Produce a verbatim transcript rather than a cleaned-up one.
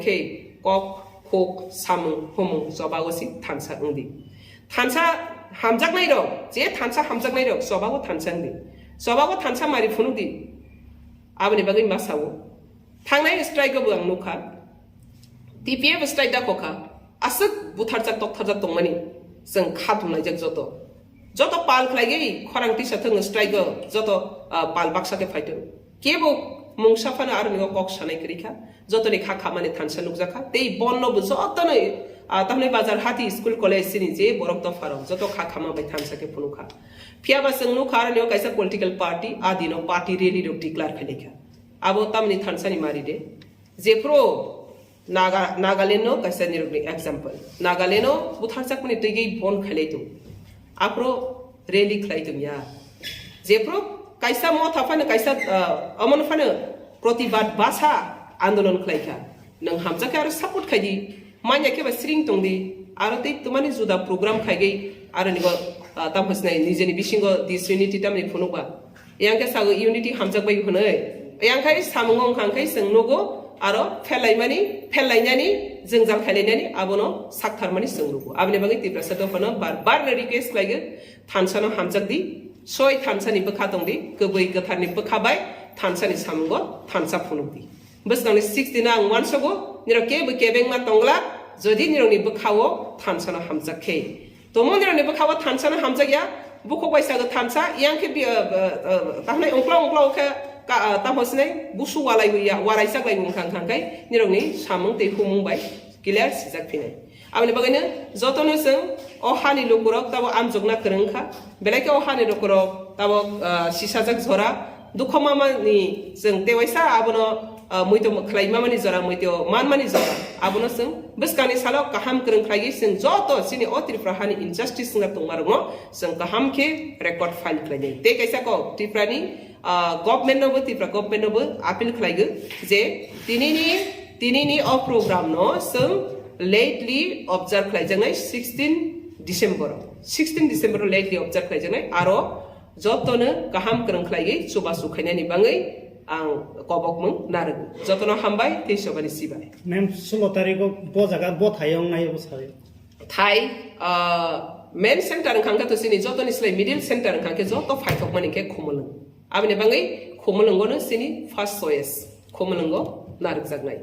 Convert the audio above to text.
khe kok, khuk, samung, humung chobago si thansa wngdi. Thansa hamjaknai rok, je thansa hamjaknai rok chobago thansa wngdi. Chobago thansa mari phunukdi. Aboni bagwi ma sao. Thangnai strike o bo ang nukha. T P F strike da kokha. Aswk butharjak toktharjak tongmani chwng kha thumlaijak joto. Joto pal khlaigwi khorang tisa thwng strike o joto, ah, pal baksa khe phaithwng. Kebo mungsa phano aroni o kok sanai kwrwi kha. Jotoni kha khamani thansa nukjak kha. Tei bonno bo jotono, ah, tamni bazar hati school college sini je borok dopha rok joto kha khama bai thansa khe phunuk kha. Phiya ba chwng nukha aroni o kaisa political party, a dino party rally rok declare khailai kha. Abo tamni thansani mari de. Jephru Naga, Nagaland no kaisa nirokni example. Nagaland no butharjakmani twigwi bon khailai tong. Aphro rally khlai tong ya. Jephru kaisa motha phano kaisa, ah, omono phano protibad basa andolon khlai kha. Nwng hamjakhe aro support khai di. Manya khe ba sring tong di. Aro tei twmani juda program khaigwi aro nigo, ah, tamo sinai nijeni bisingo disunity tamni phunukba. Yang khe sago unity hamjak bai hwnwi. Yang khai samungo wngkha khe chwng nugo aro phelaimani, phelainani, jwngjal khailainani abono saktharmani chwng nugo. Aboni bagwi Tiprasa dophano bar bar request khlaigo, thansano hamjak di, soi thansani bwkha tong di, kwbwi kwtharni bwkha bai thansani samungo thansa phunuk di. Bwskangni sixteen ang uansogo, nirok kebo kebengma tongla, jodi nirokni bwkhao thansano hamjak khe. Tomo nirokni bwkhao thansano hamjakya, bukhuk bai sago thansa, yang khe bi-, ah, ah, ah, tahnai ungkla ungkla khe ka, ah, tamo sinai busu walai ya, warai chaklai wngkha wngkha khe nirokni samung tei humung bai clear sijak phinai. Aboni bagwino jotono chwng o hani lukurok tabo amjokna kwrwng kha, belai khe o hani lukurok tabo, ah, sisajak jora dukho mamani chwng tewaisa abono, ah, muito khlai mamani jora, muito manmani jora, abono chwng bwskangni salo kaham kwrwng khlaiwi chwng joto chini o Tripura hani injustice wngna tongmarokno chwng kaham khe record file khlainai. Tei kaisa kok Tripurani, ah, government nobo, Tripura government nobo appeal khlaigo je tinini, tinini o program no chwng lately observe khlaijaknai sixteen December o. Sixteen December o lately observe khlaijaknai aro jotono kaham kwrwng khlaiwi chubachu khainani bagwi ang kobokmung narwgo. Jotono hambai tei sobani sibai. Ma'am, sulo tarikh o bo jaga bo thai wngnai bo sawi. Thai, ah, main center wngkha khe to chini jotoni slai middle center wngkha khe joto phaithokmani khe Khumulwng. Aboni bagwi Khumulwngo no chini first choice, Khumulwngo narwkjaknai.